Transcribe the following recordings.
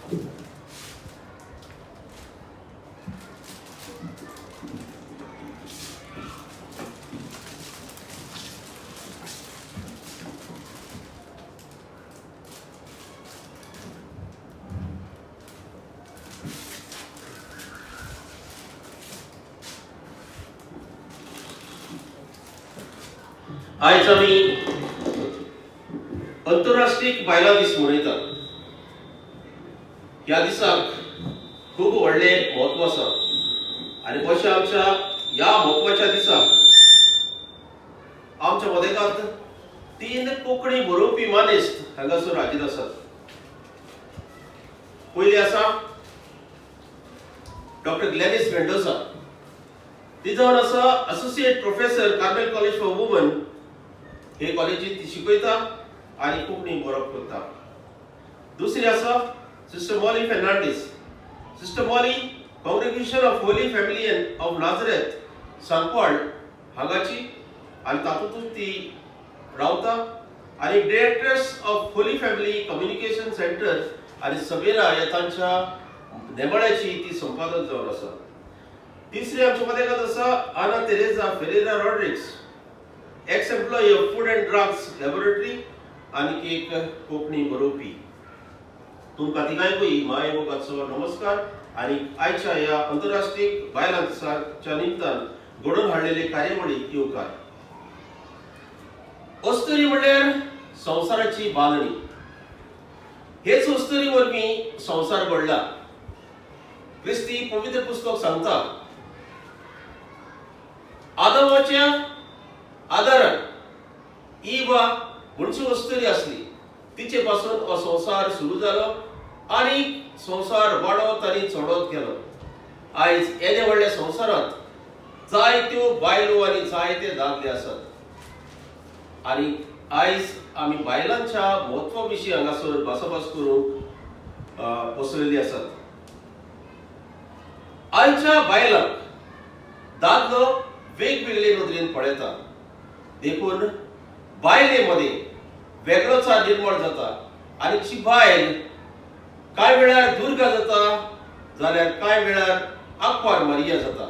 आयज आमी अंतरराष्ट्रीय बायलां दीस मनयतात. ह्या दिसाक खूब व्हडलें म्हत्व आसा आनी अशें आमच्या ह्या म्हत्वाच्या दिसाक आमच्या मदेकांत तीन कोंकणी बरोवपी मानेस्त हांगासर हाजीर आसात. पयली आसा डॉक्टर ग्लॅनीस मेंडोसा. ती जावन आसा associate professor, Carmel College for Women हे कॉलेजीत ती शिकयता आनी कोंकणी बरोवप करता. दुसरी आसा sister Molly Fernandes. Sister Molly Congregation of Holy Family and of Nazareth, Sancoale हांगाची आनी तातूंतच ती रावता आनी directress of Holy Family Communication Centre आनी सवेरा ह्या तांच्या नेमाळ्याची ती संपादक जावन आसा. तिसरी आमच्या मदेकात आसा आना Teresa Ferreira Rodrigues, ex employee of Food and Drugs Laboratory आनी एक कोंकणी बरोवपी. तुमकां तिगांयकूय मायमोगाचो नमस्कार आनी आयच्या ह्या अंतरराष्ट्रीय बायलां दिसाच्या निमतान घडोवन हाडलेले कार्यावळीक येवकार. अस्तुरी म्हणल्यार संवसाराची बांदणी. हेच अस्तुरी वरवीं संवसार घडला. क्रिस्ती पवित्र पुस्तक सांगता, आदमाच्या आदारान इवा म्हणची अस्तुरी आसली, तिचे पासून हो संवसार सुरू जालो आनी संवसार वाडत आनी चडत गेलो. आयज येदे व्हडल्या संवसारांत जायत्यो बायलो आनी जायते दादले आसात आनी आयज आमी बायलांच्या म्हत्वा विशीं हांगासर भासाभास करूंक बसलेली आसात. आयच्या बायलांक दादलो वेगवेगळे नदरेन पळयता, देखून बायले मदीं वेगळोचार निर्माण जाता आनी ती बायल कांय वेळार दुर्गा जाता जाल्यार कांय वेळार आंकवार मारिया जाता.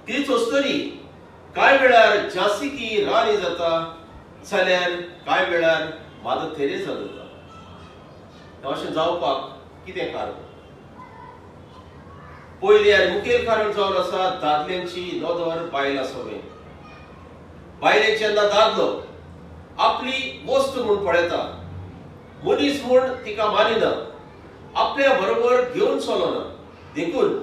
तीच अस्तुरी कांय वेळार झांसीकी राणी जाता जाल्यार कांय वेळार मादर तेरेजा जाता. अशें जावपाक कितें कारण? पयलें आनी मुखेल कारण जावन आसा दादल्यांची नदर बायलां सवें. बायलेक जेन्ना दादलो आपली वस्त म्हूण पळयता, मनीस म्हूण तिका मानिना, आपल्या बरोबर घेवन चलना, देखून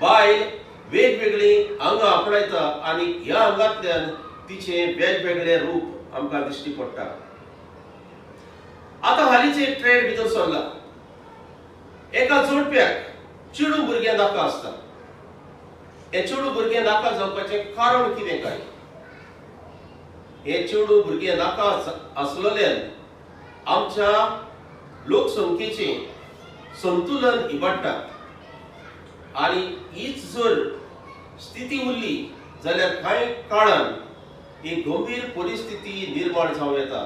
बायल वेगवेगळीं आंगां आपणायता आनी ह्या आंगांतल्यान तिचें वेगवेगळें रूप आमकां दिश्टी पडटा. आतां हालींच एक ट्रेंड भितर सरला. एका जोडप्याक चेडूं भुरगें नाका आसता. हें चेडूं भुरगें नाका जावपाचें कारण कितें काय? हें चेडूं भुरगें नाका आसलेल्यान आमच्या लोकसंख्येचें संतुलन इबाडटा आनी हीच जर स्थिती उरली जाल्यार कांय काळान एक गंभीर परिस्थिती निर्माण जावं येता.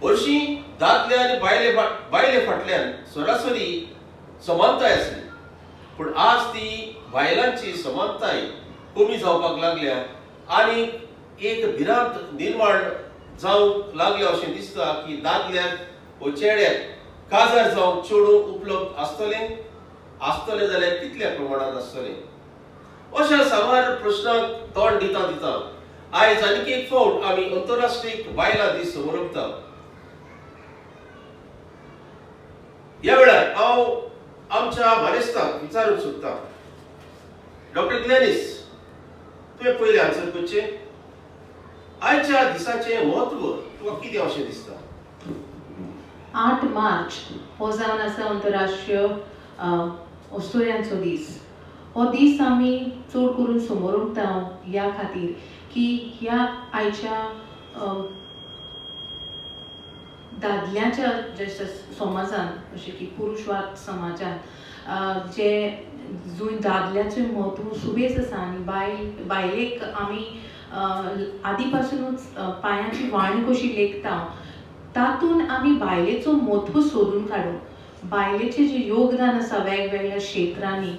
हरशीं दादले आनी बायले फाटल्यान सरासरी समानताय आसली, पूण आज ती बायलांची समानताय कमी जावपाक लागल्या आनी एक भिरांत निर्माण जावंक लागल्या. अशें दिसता की दादल्याक वो चेड्याक काजार जावंक चेडूं उपलब्ध आसतलें? आसतलें जाल्यार कितल्या प्रमाणांत आसतलें? अशा साबार प्रश्नांक तोंड दिता दिता आयज आनीक एक फावट आमी अंतरराष्ट्रीय बायलां दीस समरपता. ह्या वेळार हांव आमच्या मानेस्तांक विचारूंक सोदतां. डॉक्टर ग्लॅनिस, तुवें पयलें आन्सर करचें. आयच्या दिसाचें म्हत्व तुका कितें अशें दिसता? 8 मार्च हो जावन आसा अंतरराष्ट्रीय अस्तुऱ्यांचो दीस. हो दीस आमी चड करून समोर ह्या खातीर की ह्या आयच्या दादल्याच्या जे समाजान, जशें की पुरुशवाद समाजान जे जंय दादल्याचें म्हत्व सुबेज आसा आनी बायलेक आमी आदी पासुनूच पांयाची वाण कशी लेखता. तातूंत आमी बायलेचो म्हत्व सोदून काडूं, बायलेचें जें योगदान आसा वेगवेगळ्या क्षेत्रांनी,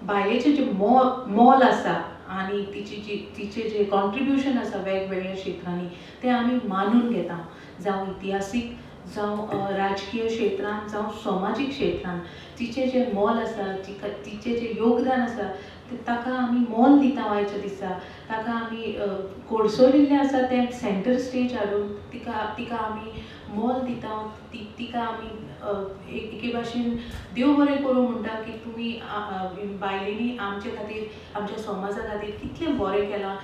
बायलेचें जें मोल आसा आनी तिची जी तिचें जें कॉन्ट्रिब्युशन आसा वेगवेगळ्या क्षेत्रांनी तें आमी मानून घेता. जावं इतिहासीक, जावं राजकीय क्षेत्रांत, जावं समाजीक क्षेत्रांत तिचें जें मोल आसा, तिका तिचें जें योगदान आसा ताका आमी मोल दिता आयच्या दिसा. ताका आमी कोडसोलिल्लें आसा तें सेंटर स्टेज हाडून तिका तिका आमी मोल दिता. तिका आमी एके भाशेन देव बरें करूं म्हणटा की तुमी बायलेनी आमचे खातीर, आमच्या समाजा खातीर कितलें बरें केलां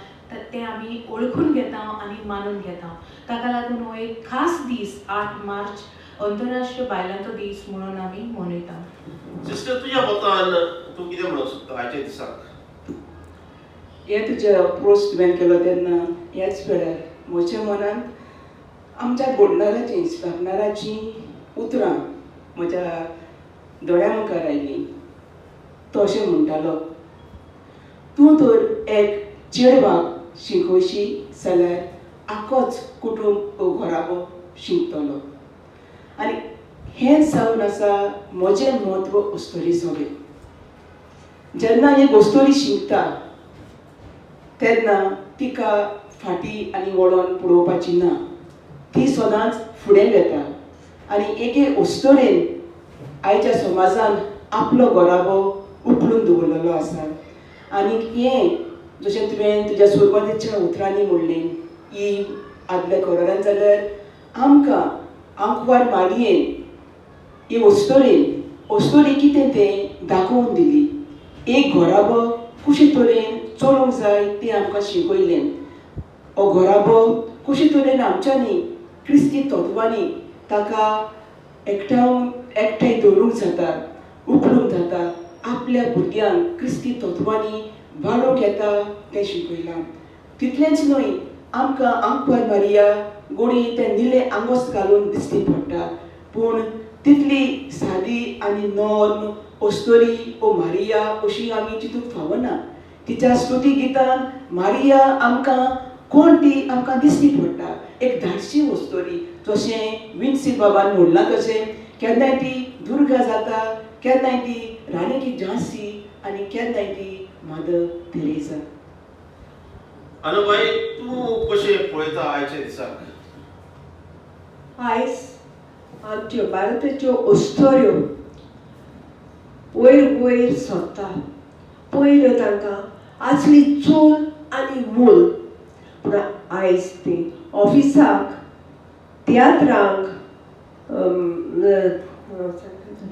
तें आमी वळखून घेता आनी मानून घेता. ताका लागून हो एक खास दीस 8 मार्च अंतरराष्ट्रीय बायलांचो दीस म्हणून आमी मनयता. सिस्टर, तुज्या मतान तूं कितें म्हणूंक सोदता आयच्या दिसाक? हें तुजें अप्रोच तुवें केलो तेन्ना ह्याच वेळार म्हज्या मनांत आमच्या गोडनाराचीं, स्थापनाराचीं उतरां म्हज्या दोळ्या मुखार आयलीं. तो अशें म्हणटालो, तूं तर एक चेडवाक शिकोवशी जाल्यार आखोच कुटूंब घराबो शिकतलो. आनी हें जावन आसा म्हजें म्हत्व अस्तोरी सोबें. जेन्ना एक अस्तोरी शिकता तेन्ना तिका फाटी आनी वळोन पळोवपाची ना, ती सदांच फुडें वेता. आनी एके अस्तोरेन आयच्या समाजान आपलो घराबो उखलून दवरलेलो आसा. आनी हें जशें तुवें तुज्या सुरवातेच्या उतरांनी म्हणलें, ही आदल्या करारान जाल्यार आमकां आंकवार माडयेन ही अस्तोरेन अस्तोरी कितें तें दाखोवन दिली. एक घराबो कशे तरेन चलोवंक जाय तें आमकां शिकयलें. हो घराबो कशे तरेन आमच्यांनी क्रिस्ती तत्वांनी ताका एकठांय एकठांय दवरूंक जाता, उखलूंक जाता, आपल्या भुरग्यांक क्रिस्ती तत्वांनी वाडोवंक येता तें शिकयलां. तितलेंच न्हय, आमकां आंकवार मारिया गोडी तें निलें आंगोस्त घालून दिसती पडटा, पूण तितली सादी आनी नॉर्म अस्तोरी ओ मारिया अशी आमी चिंतूंक फावना. तिच्या स्तुती गितान मारिया आमकां कोण ती आमकां दिसती पडटा, एक धाडशी अस्तोरी. जशें विन्सी बाबान म्हणलां तशें केन्नाय ती दुर्गा जाता, केन्नाय ती राणी की झांसी आनी केन्नाय ती मदर तेरेजा. अनुबाई, तूं कशें पळयता आयच्या दिसाक? आयज आमच्यो भारताच्यो अस्तोऱ्यो वयर वयर सरता. पयल्यो तांकां आसली चूल आनी मूल, पूण आयज ती ऑफिसाक, तियात्रांक,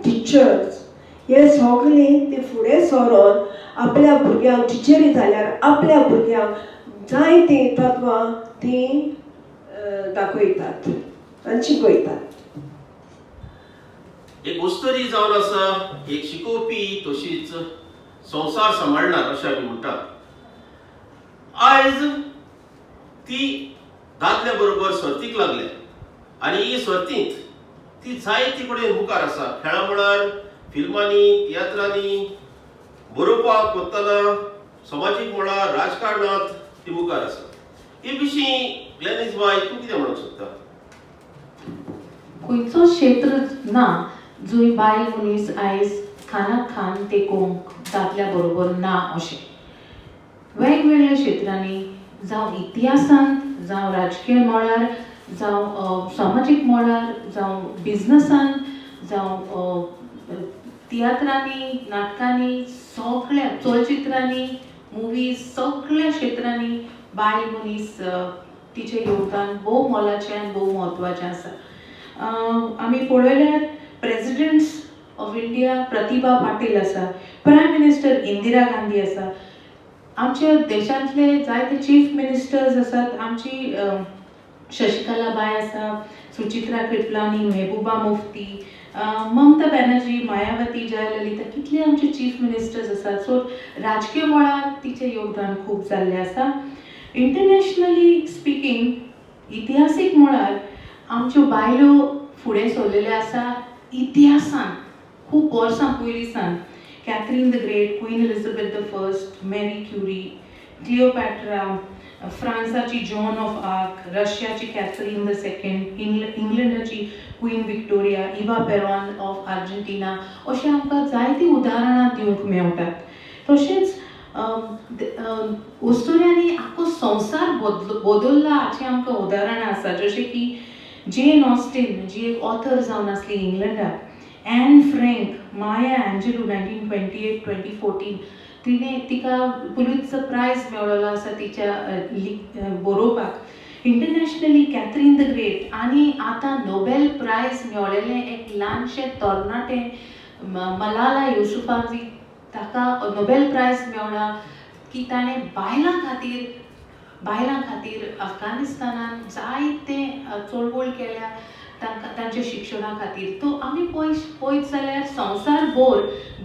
टिचर्स हे सगळें ते फुडें सरोन आपल्या भुरग्यांक टिचरी जाल्यार आपल्या भुरग्यांक जाय तीं तत्वां तीं दाखयतात आनी शिकयतात. एक अस्तोरी जावन आसा एक शिकोवपी, तशीच संवसार सांबाळणार अशें आमी म्हणटात. आयज ती दादल्या बरोबर सर्तीक लागल्या आनी ही सर्तींत ती जायते कडेन मुखार आसा. खेळा मळार, फिल्मांनी, तियात्रांनी, बरोवपाक करतना, समाजीक मळार, राजकारणांत ती मुखार आसा. हे विशीं ग्लॅनीस बाय, तूं कितें म्हणूंक सोदता? खंयचो क्षेत्र ना जंय बायल मनीस आयज खानाक खान तेकोवंक दादल्या बरोबर ना अशें. वेगवेगळ्या क्षेत्रांनी, जावं इतिहासांत, जावं राजकीय मळार, जावं समाजीक मळार, जावं बिजनसांत, जावं तियात्रांनी, नाटकांनी, सगळ्या चलचित्रांनी, मुवीज, सगळ्या क्षेत्रांनी बायल मनीस तिचें योगदान भोव मोलाचें आनी भोव म्हत्वाचें आसा. आमी पळयल्यार presidents of India Pratibha Patil आसा, प्रायम मिनिस्टर इंदिरा गांधी आसा, आमच्या देशांतले जायते चीफ मिनिस्टर्स आसात. आमची शशिकला बाय आसा, सुचित्रा कृपलानी, मेहबूबा मुफ्ती, ममता बॅनर्जी, मायावती, जयललिता, कितले आमचे चीफ मिनिस्टर्स आसात. सो राजकीय मळार तिचें योगदान खूब जाल्लें आसा. इंटरनॅशनली स्पिकींग, इतिहासीक मळार आमच्यो बायलो फुडें सरलेल्यो आसा. इतिहासान खूब वर्सां पयलीं सावन Catherine the Great, Queen Elizabeth the First, Marie Curie, Cleopatra, फ्रांसाची जॉन ऑफ आर्क, रशियाची कॅथरीन the second, इंग्लंडाची Queen Victoria, Eva Peron of Argentina, अशें आमकां जायतीं उदाहरणां दिवंक मेळटात. तशेंच अस्तुऱ्यांनी आख्खो संवसार बदल्ला हाचें आमकां उदाहरणां आसा, जशें की जेन ऑस्टीन जी एक ऑथर जावन आसली इंग्लंडाक, Anne Frank, Maya Angelou 1928 2014 तिणें तिका पुलित्झर प्रायज मेळ्ळो आसा तिच्या बरोवपाक. इंटरनॅशनली कॅथरीन the great आनी आतां नोबेल प्रायज मेळ्ळेलें एक ल्हानशें तरणाटें मलाला युसुफाझई, ताका नोबेल प्रायज मेळ्ळा की ताणें बायलां खातीर अफगाणिस्तानान जायते चळवळ केल्या तांकां तांच्या शिक्षणा खातीर. तो आमी पळयत जाल्यार संवसारभर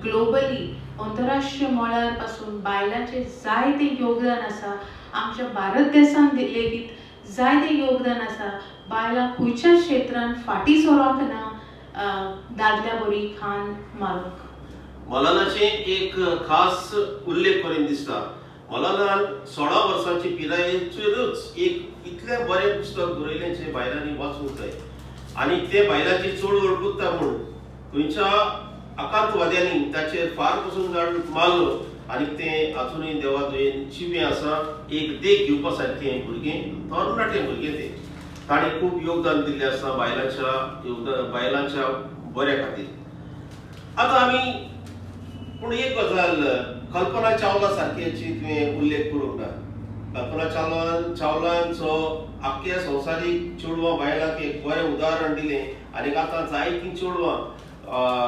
ग्लोबली अंतरराष्ट्रीय मळार पासून बायलांचें जायतें योगदान आसा. आमच्या भारत देशांत लेगीत जायतें योगदान आसा. बायलां खंयच्याच क्षेत्रांत फाटीं सरोंक ना दादल्या बरी खान मारूंक. मलालाचे एक खास उल्लेख करीन दिसता. मलालान 16 वर्सांची पिरायेचेरूच एक इतलें बरें पुस्तक बरयलें जें बायलांनी वाचूंक जाय आनी ते बायलांची चळवळ करता म्हूण खंयच्या आकांतवाद्यांनी ताचेर फार पसून मारलो आनी तें आजुनूय देवा दयेन जिवें आसा. एक देख घेवपा सारकें भुरगें, तरणाटें भुरगें तें. ताणें खूब योगदान दिल्लें आसा बायलांच्या योगदान, बायलांच्या बऱ्या खातीर. आतां आमी पूण एक गजाल, कल्पना चावला सारक्याची तुवें उल्लेख करूंक ना. कल्पना चावलांचो आख्ख्या संवसारीक चेडवां बायलांक एक बरें उदाहरण दिलें आनी आतां जायतीं चेडवां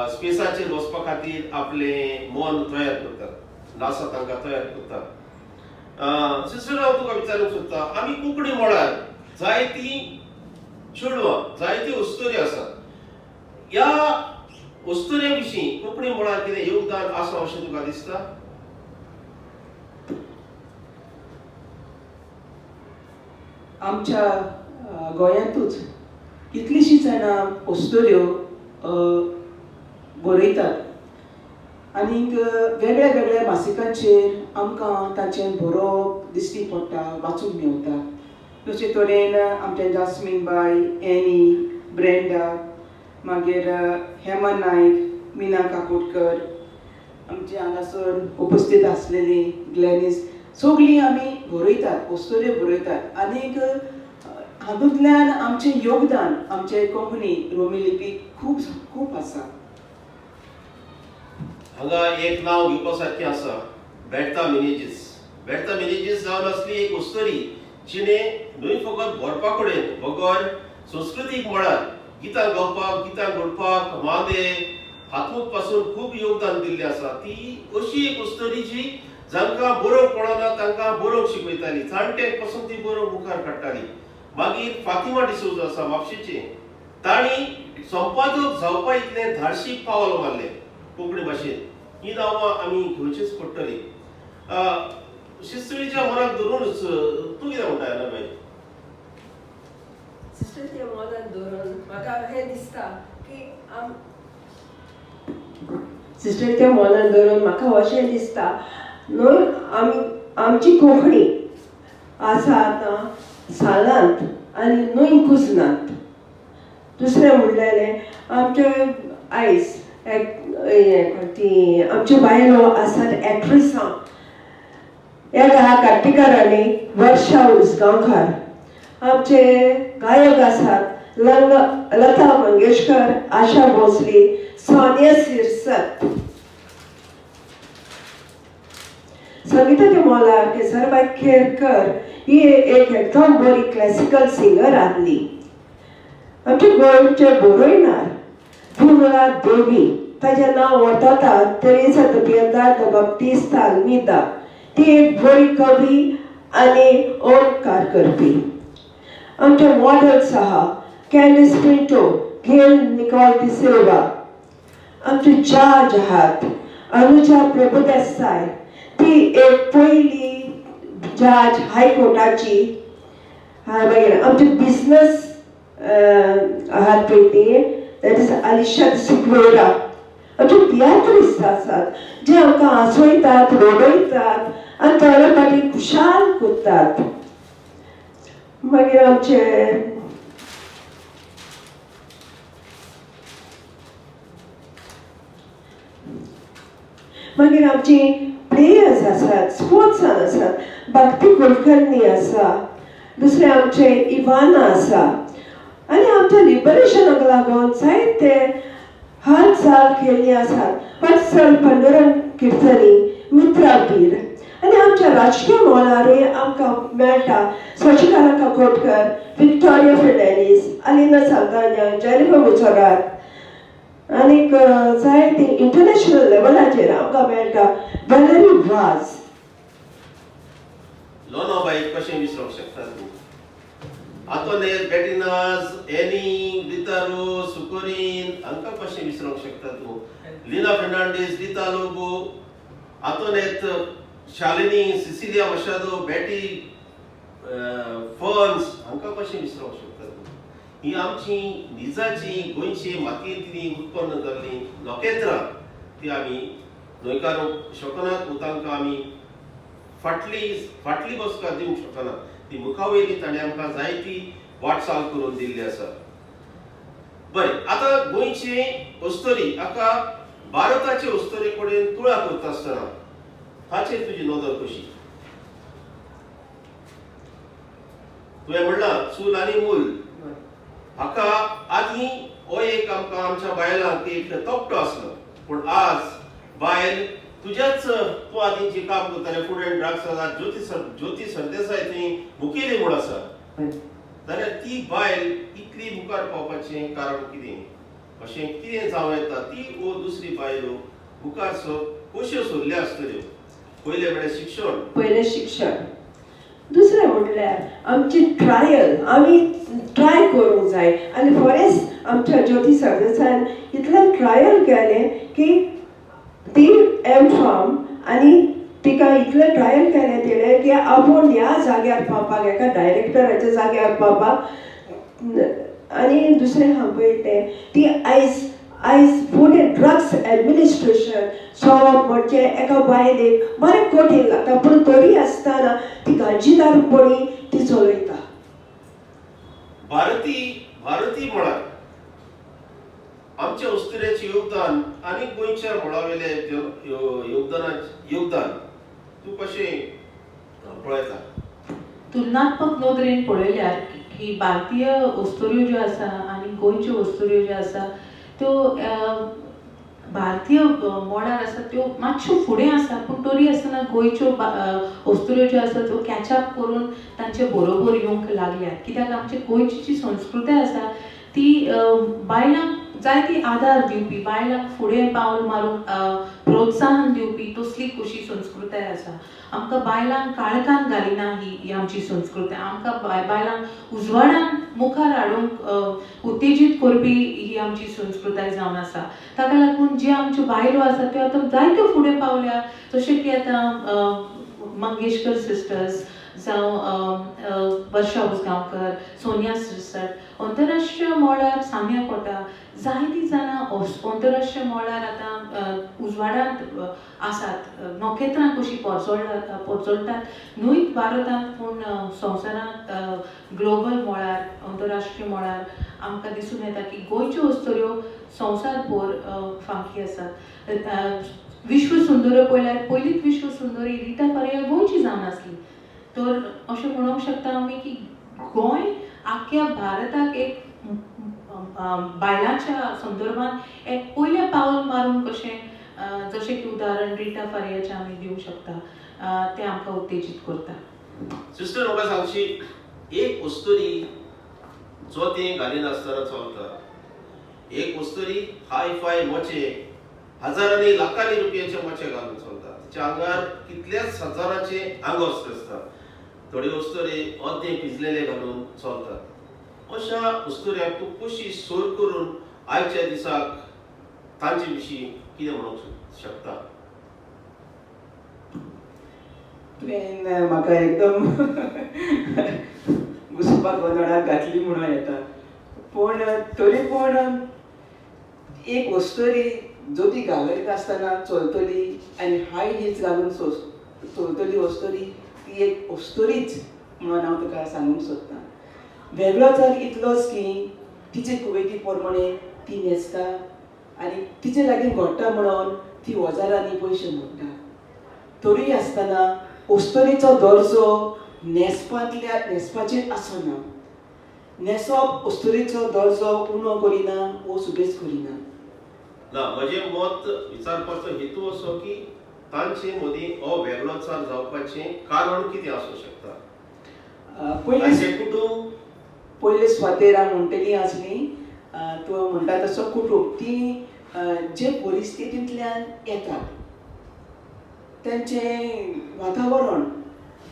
स्पेसाचेर वचपा खातीर आपलें मन तयार करतात, नासा तांकां तयार करता. सिस्टर, हांव तुका विचारूंक सोदता, आमी कोंकणी मळार जायतीं चेडवां, जायत्यो अस्तुऱ्यो आसात. ह्या अस्तुऱ्यां विशीं कोंकणी मळार कितें योगदान आसा अशें तुका दिसता? आमच्या गोंयांतूच कितलींशीं जाणां अस्तुऱ्यो बरयतात आनीक वेगळ्या वेगळ्या मासिकांचेर आमकां तांचें बरोवप दिश्टी पडटा, वाचूंक मेवता. तशे तरेन आमच्या जास्मीन बाय, एनी, ब्रेंडा, मागीर हेमा नायक, मिना काकोडकर, आमचे हांगासर उपस्थित आसलेली ग्लॅनीस, सगळीं आमी बरयतात, अस्तुऱ्यो बरयतात. आनीक हातूंतल्यान आमचें योगदान आमचे कोंकणी रोमी लिपी खूब खूब आसा. हांगा एक नांव घेवपा सारकें आसा, बेर्ता मिनेजीस. बेर्ता मिनेजीस जावन आसली एक अस्तुरी जिणें न्हय फकत बरपा कडेन बगर संस्कृतीक मळार गितां गावपाक, गितां घडपाक, मांदे हातूंत पासून खूब योगदान दिल्लें आसा. ती अशी एक अस्तुरी जी जांकां बरोवंक कळना तांकां बरोवंक शिकयताली, जाणट्यांक पासून ती बरोवंक मुखार काडटाली. मागीर फातिमा डिसोजा आसा म्हापशेचें, तांणी संपादक जावपा इतलें धाडशी पावल मारलें कोंकणी भाशेंत. ही नांवां आमी घेवचीच पडटली. शिस्तळीच्या मनाक धरूनच तूं कितें म्हणटा याना बाय? सिस्टरच्या मनात धरून म्हाका हें दिसता की सिस्टरच्या मनात धरून म्हाका अशें दिसता न्हय, आमी आमची कोंकणी आसा आतां सालांत आनी न्हय कुजनात. दुसरें म्हणलें, आमचे आयज हें ती आमच्यो बायलो आसात एक्ट्रिसां, एक आहा कार्तिकाराणी वर्षा उसगांवकार, आमचे गायक आसात लता मंगेशकर, आशा भोसले, सोनिया सिरसत. संगीताच्या मोलार केसरबाई केरकर ही एक एकदम बरी क्लासिकल सिंगर आसली. आमचे गोंयचे बरोयणार विमला देवी, ताजें नांव वळखतात तेरेसा the पियेदाद बाप्तिस्ता आल्मिदा, ती एक बरी कवी आनी ओंकार करपी. आमचे मॉडल्स आहा कॅलिस पिंटो, गेल निकॉल डिसिल्वा. आमचे जज आहात अनुजा प्रभुदेसाय, ती एक पयली जज हायकोर्टाची. मागीर आमचे बिजनस आहात पळय ती, that is Alisha Sequeira. आमचे तियात्रिस्त आसात जे आमकां हांसयतात, रडयतात आनी थोडे फावटी खुशाल करतात. मागीर आमचे मागीर आमची प्लेयर्स आसात, स्पोर्ट्सान आसात, भक्ती कुलकर्णी आसा, दुसरे आमचे इवाना आसा. आनी आमच्या लिबरेशनाक लागून जायते हालचाल केल्ली आसात. वत्सल पांडुरंग किर्तनी, मित्रा पीर. आनी आमच्या राजकीय मळारूय आमकां मेळटा शशिकला काकोडकर, विक्टोरिया फेर्नांडीस, अलिना साल्दान्या, जेनिफर मुसरात. आनीक जायते इंटरनॅशनल लेवलाचेर आमकां मेळटा वेलरी वाज. लोनोबाईक कशें विसरोंक शकता तूं? आंतोनेत, बेटिनाज, एनी, रितारो, सुकोरीन हांकां कशें विसरोंक शकता तूं? लिना फेर्नांडीस, रिता लोबो, आंतोनेत, शालिनी, सिसिलिया मशादो, बॅटी फर्न्स हांकां कशें विसरोंक शकता तूं? ही आमची निजाची गोंयची मातयेंतली उत्पन्न जाल्ली नखेत्रां, ती आमी न्हयकारूंक शकनात वो तांकां आमी फाटली फाटली बसका दिवंक शकना. ती मुखावयली ताणें आमकां जायती वाटचाल करून दिल्ली आसा. बरें, आतां गोंयची अस्तुरी हाका भारताचे अस्तुरे कडेन तुळा करता आसतना हाचेर तुजी नदर कशी? तुवें म्हणलां चूल आनी मूल, हाका आदीं हो एक आमकां आमच्या बायलांक एक तकटो आसलो, पूण आज बायल तुज्याच तूं आदीं जी काम करतालें food and drugs, Jyoti Sardesai थंय मुखेली म्हूण आसा, जाल्यार ती बायल इतली मुखार पावपाचें कारण कितें? अशें कितें जावं येता ती वो दुसरी बायलो मुखार कश्यो सरल्या आसतल्यो? पयलें म्हळ्यार शिक्षण. पयलें शिक्षण, दुसरें म्हटल्यार आमची ट्रायल, आमी ट्राय करूंक जाय. आनी फॉरेस्ट आमच्या ज्योती सरदेसायान इतलें ट्रायल केलें की ती एम फार्म आनी तिका इतलें ट्रायल केलें तिणें की आपूण ह्या जाग्यार पावपाक, एका डायरेक्टराच्या जाग्यार पावपाक. आनी दुसरें आहा पळय तें ती आयज आयज फूड एंड ड्रग्स एडमिनिस्ट्रेशन चलोवप म्हणजे एका बायलेक बरें कठीण लागता, पूण तरी आसतना ती गांजीदारपणी ती चलयता. भारती मळार आमच्या अस्तुरेचें योगदान आनी गोंयच्या मळावेले योगदान तूं कशें पळयता? तुलनात्मक नदरेन पळयल्यार की भारतीय अस्तुऱ्यो ज्यो आसा आनी गोंयच्यो अस्तुऱ्यो ज्यो आसा त्यो भारतीय मळार आसा त्यो मातश्यो फुडें आसा, पूण तरी आसतना गोंयच्यो अस्तुऱ्यो ज्यो आसा त्यो कॅचअप करून तांचे बरोबर येवंक लागल्यात. कित्याक आमची गोंयची जी संस्कृताय आसा ती बायलांक जायती आदार दिवपी, बायलांक फुडें पावल मारूंक प्रोत्साहन दिवपी तसली कशी संस्कृताय आसा. आमकां बायलांक काळखान घालिना ही आमची संस्कृताय, आमकां बायलांक उजवाडान मुखार हाडूंक उत्तेजीत करपी ही आमची संस्कृताय जावन आसा. ताका लागून जी आमच्यो बायलो आसा त्यो आतां जायत्यो फुडें पावल्या, जशें की आतां मंगेशकर सिस्टर्स जावं वर्षा उजगांवकर, सोनिया सिरसट, अंतरराष्ट्रीय मळार सानिया कोटा, जायतीं जाणां अंतरराष्ट्रीय मळार आतां उजवाडांत आसात, नखेत्रां कशीं पोरजोळटात न्हय भारतांत पूण संवसारांत ग्लोबल मळार, अंतरराष्ट्रीय मळार आमकां दिसून येता की गोंयच्यो अस्तुऱ्यो संवसारभर फांकी आसात. विश्व सुंदरी पळयल्यार पयलींच विश्व सुंदरी रिटा फारिया गोंयची जावन आसली, तर अशें म्हणूंक शकता आमी की गोंय आख्ख्या भारताक एक बायलांच्या संदर्भात एक पयलें पावल मारून कशें, जशें की उदाहरण रिटा फारियाचें आमी दिवंक शकता, तें आमकां उत्तेजीत करता. सिस्टर, म्हाका सांगशी, एक अस्तुरी जोतें घालिनासतना चलता, एक अस्तुरी हाय फाय मोचे हजारांनी लाखांनी रुपयाचे मोचे घालून चलता, तिच्या आंगार कितल्याच हजारांचे आंगवस्त्र आसता, थोडी अस्तुरी अर्दें पिजलेले घालून चलतात. अशा अस्तुऱ्यांक तूं कशी सोर करून आयच्या दिसाक तांचे विशीं कितें म्हणूंक शकता? तुवें म्हाका एकदम घुसपाक गोंदळाक घातली म्हणून येता, पूण तरी पूण एक अस्तुरी जोती घालयता आसतना चलतली आनी हाय हिल्स घालून चलतली अस्तुरी ती एक अस्तुरीच म्हणून हांव तुका सांगूंक सोदतां. वेगळोचार इतलोच की तिचे कुवेती प्रमाणे ती न्हेसता आनी तिचे लागीं घडटा म्हणून ती हजारांनी पयशे मोडटा. तरी आसतना अस्तोरेचो दर्जो न्हेसपांतल्या न्हेसपाचेर आसना. न्हेसप अस्तोरेचो दर्जो उणो करिना वो सुबेज करिना. ना, म्हजें मत विचारपाचो हेतू असो की तांचे मदीं हो वेगळोचार जावपाचें कारण कितें आसूं शकता? पयलीं तांचें कुटूंब. पयले सुवातेर हांव म्हणटली आसली, तूं म्हणटा तसो कुटूंब, ती जे परिस्थितींतल्यान येतात तेंचें वातावरण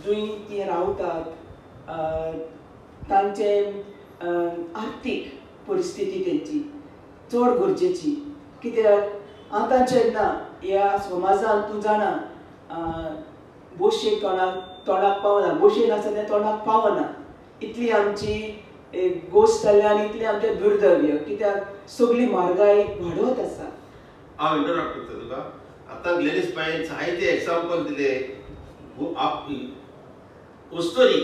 जंय ती रावतात, तांचें आर्थीक परिस्थिती तेंची चड गरजेची. कित्याक आतां जेन्ना ह्या समाजान तूं जाणा बोशेक तोंडाक पावना, बोशे नासतना तोंडाक पावना, इतली आमची गोश्ट जाल्या आनी इतलें आमचें दुर्दैव. कित्याक सगळी म्हारगाय वाडत आसा. हांव इंटरप्ट करता तुका. आतां ग्लॅडीस बायन जायते एग्जाम्पल दिले. अस्तोरी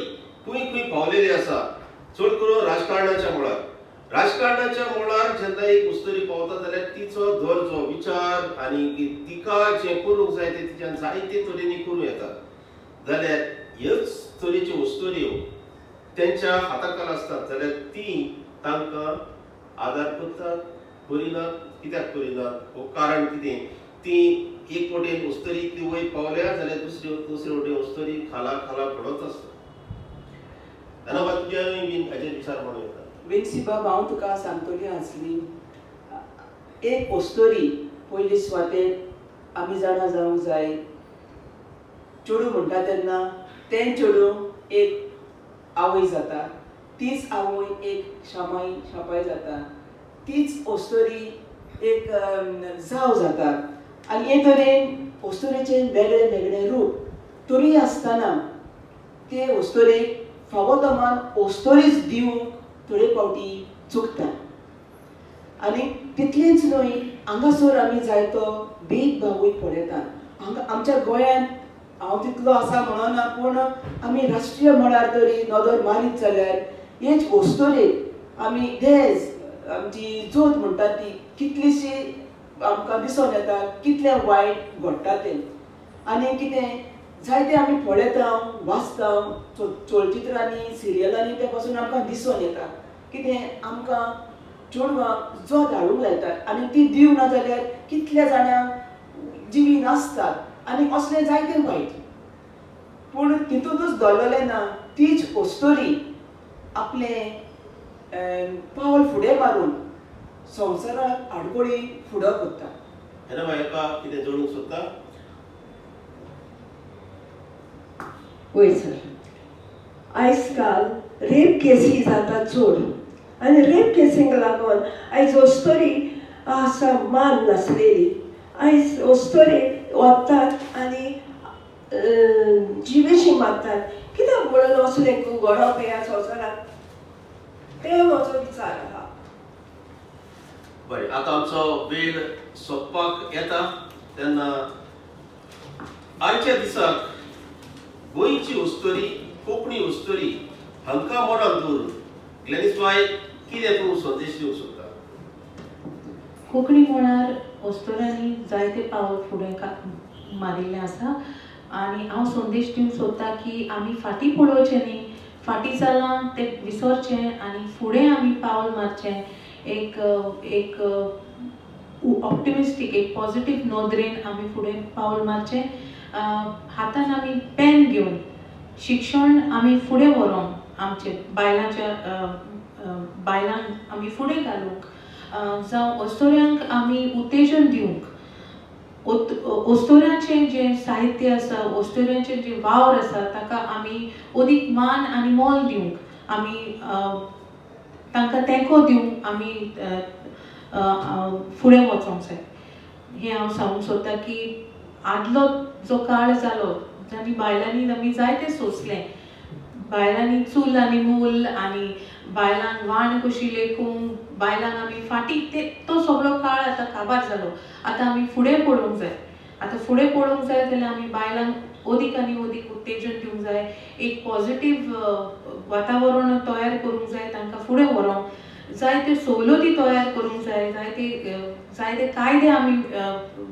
खंय खंय पावलेली आसा, चड करून राजकारणाच्या मळार. राजकारणाच्या मळार जेन्ना एक अस्तोरी पावता जाल्यार तिचो दर्जो, विचार आनी तिका जें करूंक जाय तें तिच्यान जायते तरेनी करूं येता. जाल्यार ह्योच तरेच्यो अस्तोऱ्यो तेंच्या हाताखाल आसतात जाल्यार ती तांकां आदार करतात, करिनात, कित्याक करिनात, हो कारण कितें? ती एक वटेन अस्तोरी इतली वयर पावल्या जाल्यार दुसरे वटेन अस्तोरी खाला खाला पडत आसता. आनी तुज्या बीन हाजेर विचार म्हणूं येता. विन्सी बाब, हांव तुका सांगतली आसली, एक अस्तोरी पयली सुवातेर आमी जाणा जावंक जाय, चेडूं म्हणटा तेन्ना तें चेडूं एक आवय जाता, तीच आवय एक शामाय शापाय जाता, तीच अस्तोरी एक जाव जाता. आनी हे तरेन अस्तोरेचें वेगळे वेगळे रूप. तरी आसतना ते अस्तोरेक फावो तो मान अस्तोरीच दिवंक थोडे फावटी चुकता. आनी तितलेंच न्हय, हांगासर आमी जायतो भेदभावूय पळयतात. हांगा आमच्या गोंयांत हांव तितलो आसा म्हणना, पूण आमी राष्ट्रीय मळार तरी नदर मारीत जाल्यार हेच अस्तोरेक आमी देज आमची जोत म्हणटा ती कितलीशी आमकां दिसून येता, कितलें वायट घडटा तें. आनी कितें जायते आमी पळयता, वाचता, चलचित्रांनी सिरियलांनी ते पासून आमकां दिसून येता कितें आमकां चेडवांक जोत हाडूंक लायतात आनी ती दिवना जाल्यार कितल्या जाणांक जिवी नासतात आनी असलें जायतें वायट. पूण तितूंतच दवरलें ना, तीच अस्तोरी आपलें पावल फुडें मारून संवसाराक आडखळी फुडो करता. हेना हेका कितें जोडूंक सोदता? वय सर, आयज काल रेप केसी जाता चड आनी रेप केसींक लागून आयज अस्तोरी आसा मान नासलेली. आयज अस्तोरी वतात आनी जिवेशी मारतात. कित्याक म्हणून असलें घडप ह्या संवसारांत, ते म्हजो विचार आहा. बरें, आतां आमचो वेळ सोंपपाक येता तेन्ना आयच्या दिसाक गोंयची अस्तोरी, कोंकणी अस्तोरी हांकां मनांत दवरून ग्लॅडीस बाय कितें तूं संदेश दिवंक सोदता? कोंकणी मळार अस्तोऱ्यांनी जायते पावल फुडें मारिल्लें आसा आनी हांव संदेश दिवंक सोदता की आमी फाटीं पळोवचें न्ही, फाटीं जालां तें विसरचें आनी फुडें आमी पावल मारचें. एक एक ऑप्टिमिस्टीक, एक पॉजिटीव नदरेन आमी फुडें पावल मारचें. हातान आमी पेन घेवन शिक्षण आमी फुडें व्हरोंक, आमचे बायलांच्या बायलांक आमी फुडें घालूंक, जावं अस्तोऱ्यांक आमी उत्तेजन दिवंक, अस्तोऱ्यांचें जें साहित्य आसा, अस्तोऱ्यांचें जें वावर आसा ताका आमी अदीक मान आनी मोल दिवंक, आमी तांकां तेंको दिवंक आमी फुडें वचोंक जाय. हें हांव सांगूंक सोदतां की आदलो जो काळ जालो जाणी बायलांनी आमी जायतें सोंसलें, बायलांनी चूल आनी मूल आनी बायलांक वाण कशी लेखूंक, बायलांक आमी फाटीं, ते तो सगळो काळ आतां काबार जालो. आतां आमी फुडें पळोवंक जाय. आतां फुडें पळोवंक जाय जाल्यार आमी बायलांक अदीक आनी अदीक उत्तेजन दिवंक जाय, एक पॉझिटीव वातावरण तयार करूंक जाय, तांकां फुडें व्हरोंक जायत्यो सवलती तयार करूंक जाय, जायते जायते कायदे आमी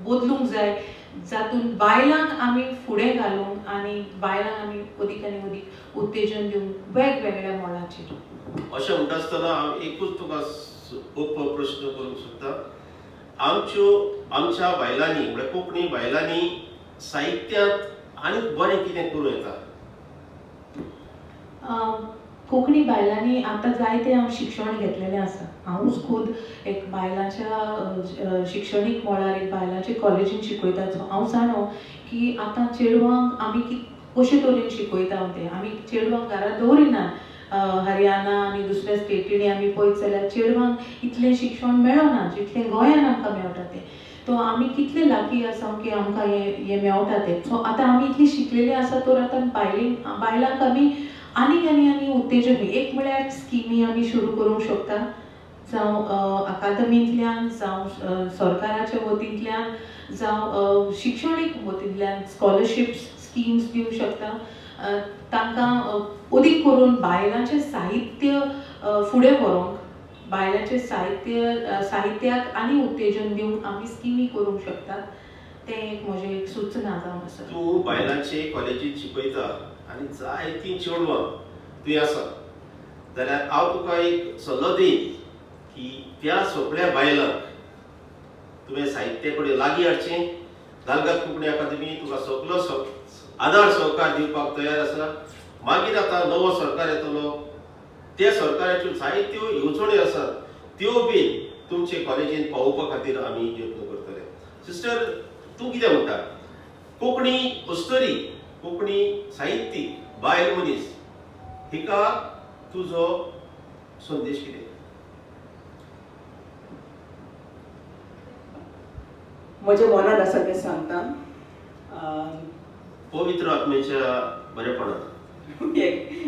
बदलूंक जाय जातून बायलांक आमी फुडें घालूंक आनी बायलांक आमी अदीक आनी अदीक उत्तेजन दिवंक वेगवेगळ्या मळाचेर. अशें म्हणटा आसतना हांव एकूच तुका उप प्रश्न करूंक सोदता. आमच्यो आमच्या बायलांनी म्हळ्यार कोंकणी बायलांनी साहित्यांत आनीक बरें कितें करूं येता? कोंकणी बायलांनी आतां जायतें हांव शिक्षण घेतलेलें आसा. हांवूच खूद एक बायलांच्या शिक्षणीक मळार एक बायलांच्या कॉलेजीन शिकयता. सो हांव जाणो की आतां चेडवांक आमी कशे तरेन शिकयता तें. आमी चेडवांक घरा दवरिनात. हरियाणा आनी दुसऱ्या स्टेटींनी आमी पळयत जाल्यार चेडवांक इतलें शिक्षण मेळना जितलें गोंयान आमकां मेळटा तें. तो आमी कितले लाकी आसा की आमकां हें मेळटा तें. सो आतां आमी इतली शिकलेली आसा तर आतां बायलांक आमी आनीक आनी आनी उत्तेजन एक म्हळ्यार स्किमी आमी सुरू करूंक शकता, जावं अकादमींतल्यान, जावं सरकाराच्या वतींतल्यान, जावं शिक्षणीक वतींतल्यान स्कॉलरशिप्स स्किम्स दिवंक शकता. तांकां अदीक करून बायलांचें साहित्य फुडें व्हरूंक, बायलांचें साहित्य साहित्याक आनी उत्तेजन दिवंक आमी स्किमी करूंक शकतात. तें एक म्हजें एक सुचना जावन आसा. तूं बायलांचे कॉलेजींत शिकयता आनी जायतीं चेडवां तुवें आसा जाल्यार हांव तुका एक सल्लो दीन की त्या सगळ्या बायलांक तुवें साहित्या कडेन लागीं हाडचें. दालगाद कोंकणी अकादमी तुका सगलो आदार सहकार दिवपाक तयार आसा. मागीर आतां नवो सरकार येतलो, त्या सरकाराच्यो जायत्यो येवजण्यो आसात त्यो बीन तुमचे कॉलेजीन पावोवपा खातीर आमी यत्न करतले. सिस्टर, तूं कितें म्हणटा? कोंकणी अस्तरी, कोंकणी साहित्यीक बायल मनीस हिका तुजो संदेश कितें? म्हज्या मनान आसा तें सांगता. पवित्र आत्मेच्या बरेपणान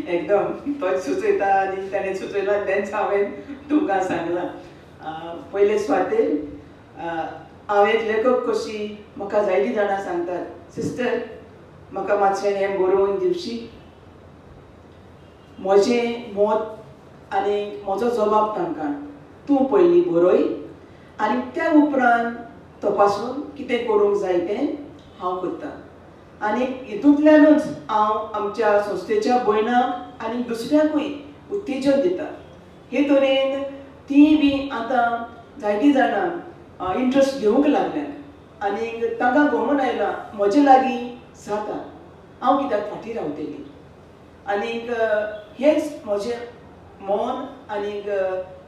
एकदम तोच सुचयता आनी ताणें सुचयलां तेंच हांवें तुमकां सांगलां. पयले सुवातेर हांव एक लेखक कशी म्हाका जायतीं जाणां सांगतात, सिस्टर म्हाका मातशें हें बरोवन दिवशी. म्हजें मत आनी म्हजो जबाब तांकां, तूं पयलीं बरय आनी त्या उपरांत तपासून कितें करूंक जाय तें हांव करतां. आनी हितूंतल्यानूच हांव आमच्या संस्थेच्या भयणांक आनी दुसऱ्यांकूय उत्तेजन दिता. हे तरेन तीं बी आतां जायतीं जाणां इंट्रस्ट घेवंक लागल्यात आनी तांकां गमन आयलां म्हजे लागीं जाता, हांव कित्याक फाटीं रावतली. आनीक हेंच म्हजें मन आनीक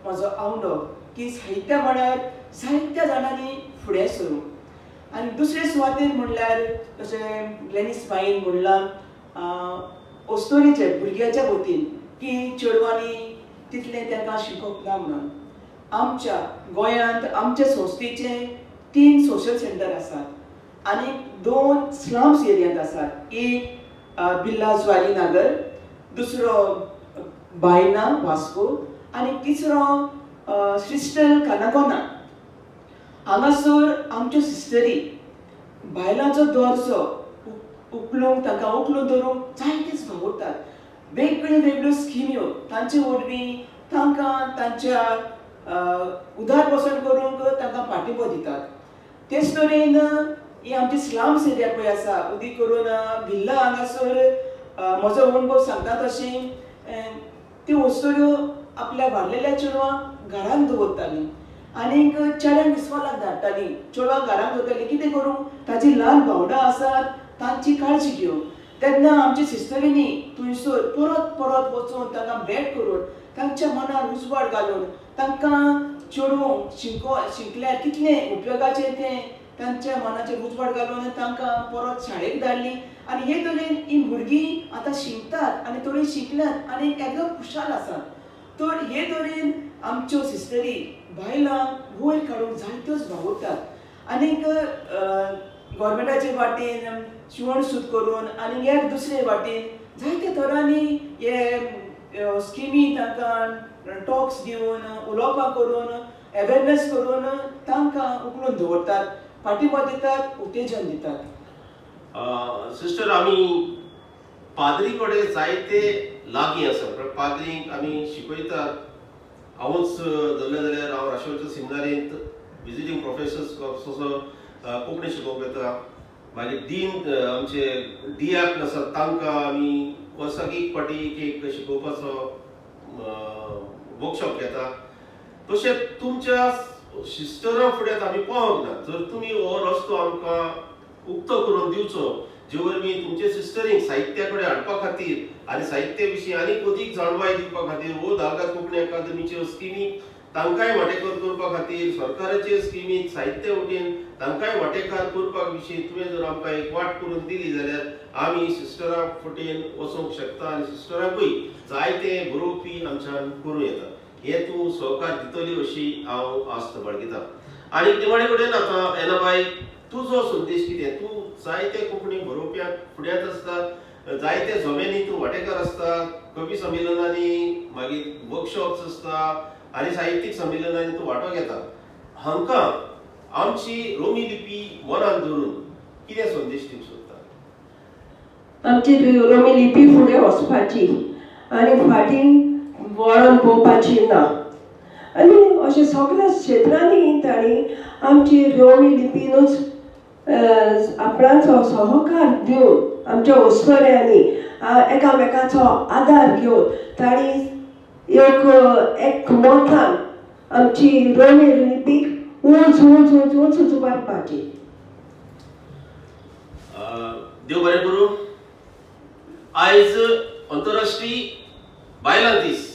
म्हजो आवडो की साहित्य म्हळ्यार साहित्य जाणांनी फुडें सरूं. आनी दुसरे सुवातेर म्हणल्यार जशें ग्लॅनीस बाईन म्हणलां अस्तोरीचे भुरग्याच्या वतीन की चेडवांनी तितलें तांकां शिकोवप ना म्हणून. आमच्या गोंयांत आमच्या संस्थेचे 3 सोशल सेंटर आसात आनी 2 स्लम्स एरियांत आसात. एक बिर्ला ज्वारी नागर, दुसरो बायना वास्को आनी तिसरो सिस्टर कानाकोना. हांगासर आमच्यो सिस्टरी बायलांचो दर्जो उखलूंक, तांकां उखलून धरूंक जायतेच वावुरतात. वेगवेगळ्यो वेगळ्यो स्किम्यो तांचे वरवीं तांकां तांच्या उदार पोसण करूंक तांकां पाठिंबो दितात. तेच तरेन ही आमची स्लम्स एरिया पळय आसा, उदीक करून भिल्ला हांगासर म्हजो अणभव सांगता तशें त्यो वस्तुऱ्यो आपल्या वाडलेल्या चेडवांक घरांत दवरतालीं आनीक चेड्यांक इस्कोलाक धाडटालीं. चेडवांक घरांत दवरतालीं कितें करूं, ताची ल्हान भावंडां आसात तांची काळजी घेवंक. तेन्ना आमच्या सिस्टरींनी थंयसर परत परत वचून तांकां भेट करून तांच्या मनार उजवाड घालून तांकां चेडूंक शिकल्यार कितलें उपयोगाचें तें तांच्या मनाचेर उजवाड घालून तांकां परत शाळेक धाडलीं. आनी हे तरेन हीं भुरगीं आतां शिकतात आनी थोडीं शिकल्यात आनी एकदम खुशाल आसात. तर हे तरेन आमच्यो सिस्टरी बायलांक वयर काडूंक जायत्योच वावुरतात. आनीक गोवोरमेंटाचे वाटेन शिवण सूत करून आनी हेर दुसरे वाटेन जायत्या तरांनी हे स्किमी तांकां टॉक्स दिवन, उलोवपां करून, अवेरनेस करून तांकां उखलून दवरतात, पाठिंबो दितात, उत्तेजन दितात. सिस्टर, आमी पाद्री कडेन जायते लागीं आसा, म्हळ्यार पाद्रींक आमी शिकयतात. हांवूच धरलें जाल्यार हांव राशोलच्या सिमिनारींत विजिटींग प्रोफेसर्स असो कोंकणी शिकोवंक येता. मागीर डीन, आमचे डियाक आसात, तांकां आमी वर्साक एक फावटी एक एक शिकोवपाचो वर्कशॉप घेता. तशें तुमच्या सिस्टरा फुड्यांत आमी पावंक ना. जर तुमी हो रस्तो आमकां उक्तो करून दिवचो, जे वरवीं तुमचे सिस्टरींक साहित्या कडेन हाडपा खातीर आनी साहित्या विशीं आनीक अदीक जाणवाय दिवपा खातीर, हो दालगाद कोंकणी अकादमीच्यो स्किमी तांकांय वांटेकार करपा खातीर, सरकाराचे स्किमीत साहित्य वटेन तांकांय वांटेकार करपा विशीं तुवें जर आमकां एक वाट करून दिली जाल्यार आमी सिस्टरा फुटेन वचूंक शकता आनी सिस्टराकूय जायते बरोवपी आमच्यान करूं येता. हे तूं सहकार दितली अशी हांव आस्त बाळगितां. आनी निमाणे कडेन आतां एनाबाय, तुजो संदेश कितें? तूं जायते कोंकणी बरोवप्यांक फुड्यांत आसता, जायते जम्यांनी तूं वांटेकार आसता, कवी संमेलनांनी, मागीर वर्कशॉप्स आसता आनी साहित्यीक संमेलनांनी तूं वांटो घेता. हांकां आमची रोमी लिपी मनान धरून कितें संदेश दिवंक सोदता? आमची रोमी लिपी फुडें वचपाची आनी फाटीं वळोन पळोवपाची ना. आनी अशें सगळ्या क्षेत्रांनी तांणी आमची रोमी लिपीनूच आपणाचो सहकार दिवन, आमच्या ओसपर्यांनी एकामेकाचो आदार घेवन तांणी एक एक मतान आमची रोमी लिपीक उंच उंच उंच उंच उंच व्हरपाची. देव बरें करूं. आयज अंतरराष्ट्रीय बायलां दीस.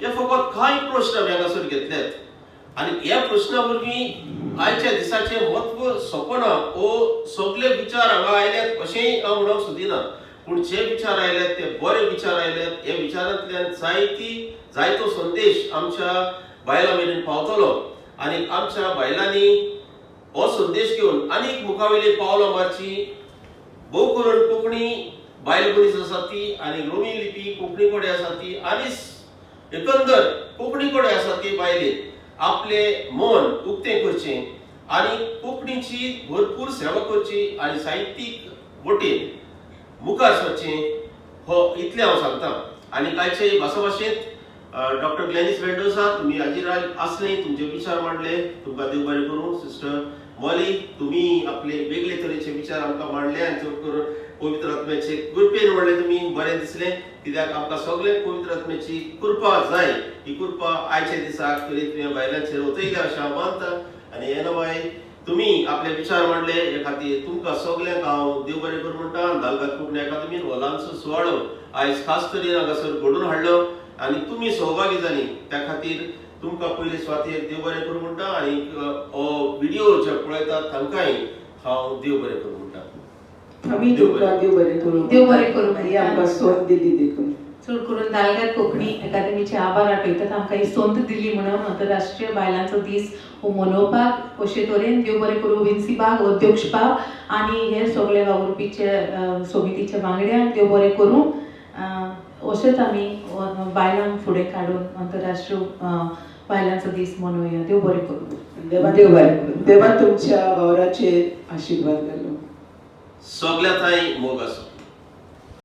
हे फकत कांय प्रश्न आमी हांगासर घेतल्यात आनी ह्या प्रश्ना वरवीं आयच्या दिसाचें म्हत्व सोंपना. ओ सगळे विचार हांगा आयल्यात अशेंय हांव म्हणूंक सोदिना, पूण जे विचार आयल्यात ते बरे विचार आयल्यात. ह्या विचारांतल्यान जायतो संदेश आमच्या बायलां मेरेन पावतलो आनी आमच्या बायलांनी हो संदेश घेवन आनीक मुखावयली पावलां मारची. भोव करून कोंकणी बायल मनीस आसा ती आनी रोमी लिपी कोंकणी कडेन आसा ती आनी एकंदर कोंकणी कडेन आसा ती बायलेन आपलें मन उक्तें करचें आनी कोंकणीची भरपूर सेवा करची आनी साहित्यीक वटेन मुखार सरचें, हो इतलें हांव सांगता. आनी आयचे भासाभाशेंत डॉक्टर ग्लॅनीस मेंडोसा, तुमी हाजीर आसले, तुमचे विचार मांडले, तुमकां देव बरें करूं. सिस्टर मॉली, तुमी आपले वेगळे तरेचे विचार आमकां मांडले आनी चड करून पवित्र आत्म्याचे कृपेन म्हणलें तुमी, बरें दिसलें, कित्याक आमकां सगळ्यांक पवित्र आत्म्याची कृपा जाय. ही कृपा आयच्या दिसाक तरी तुवें बायलांचेर ओतयल्या अशें हांव मानता. आनी एनाबाय, तुमी आपले विचार मांडले हे खातीर तुमकां सगल्यांक हांव देव बरें करूं म्हणटा. दालगाद कोंकणी अकादमीन हो ल्हानसो सुवाळो आयज खास तरेन हांगासर घडोवन हाडलो आनी तुमी सहभागी जाली, त्या खातीर तुमकां पयले सुवातेर देव बरें करूं म्हणटा. आनी हो व्हिडियो जे पळयतात तांकांय हांव देव बरें करूं म्हणटा. आमी तुमकां देव बरें करूं. देव बरें करूं. आनी आमकां संद दिली देखून. चड करून दालगाद कोंकणी अकादमीचे आभार आठयतात, आमकां ही संद दिली म्हणून अंतरराष्ट्रीय बायलांचो दीस हो मनोवपाक. अशे तरेन देव बरें करूं विन्सी बाग, अध्यक्ष बाब आनी हेर सगळे वावुरपीचे समितीच्या वांगड्यांक देव बरें करूं. अशेंच आमी बायलांक फुडें काडून अंतरराष्ट्रीय बायलांचो दीस मनोवया. देव बरें करूं. देव बरें करूं. देवान तुमच्या वावराचेर आशिर्वाद घालो. सगळ्या थंय मोग आसूं.